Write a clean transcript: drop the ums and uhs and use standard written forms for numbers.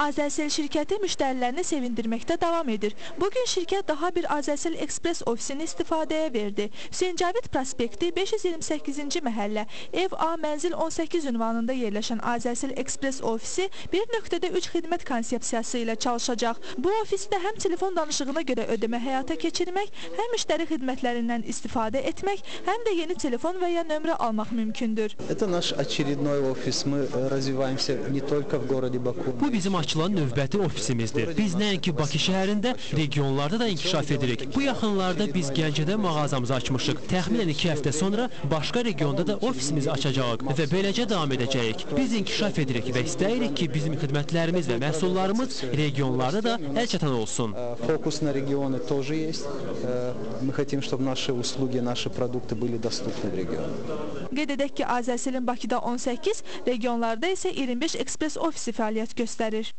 Azercell şirkəti müştərilərini sevindirməkdə davam edir. Bugün şirkət daha bir Azercell Express ofisini istifadəyə verdi. Hüseyn Cavid prospekti 528-ci məhəllə, ev A, mənzil 18 ünvanında yerləşən Azercell Express ofisi bir nöqtədə 3 xidmət konsepsiyası ilə çalışacaq. Bu ofisdə həm telefon danışığına görə ödəmə həyata keçirmək, həm müştəri xidmətlərindən istifadə etmək, həm də yeni telefon və ya nömrə almaq mümkündür. Это наш очередной офис. Мы развиваемся не только в городе Баку. Bu bizim açılan növbəti ofisimizdir. Biz nəinki Bakı şəhərində, regionlarda da inkişaf edirik. Bu yaxınlarda biz Gəncədə mağazamızı açmışıq. Təxminən 2 həftə sonra başqa regionda da ofisimizi açacağıq və beləcə davam edəcəyik. Biz inkişaf edirik və istəyirik ki, bizim xidmətlərimiz və məhsullarımız regionlarda da əlçatan olsun. Фокус на регионы тоже есть. Мы хотим, чтобы наши услуги, наши продукты были доступны в регионах. Qeyd edək ki, Azercellin Bakıda 18, regionlarda isə 25 ekspress ofisi fəaliyyət göstərir.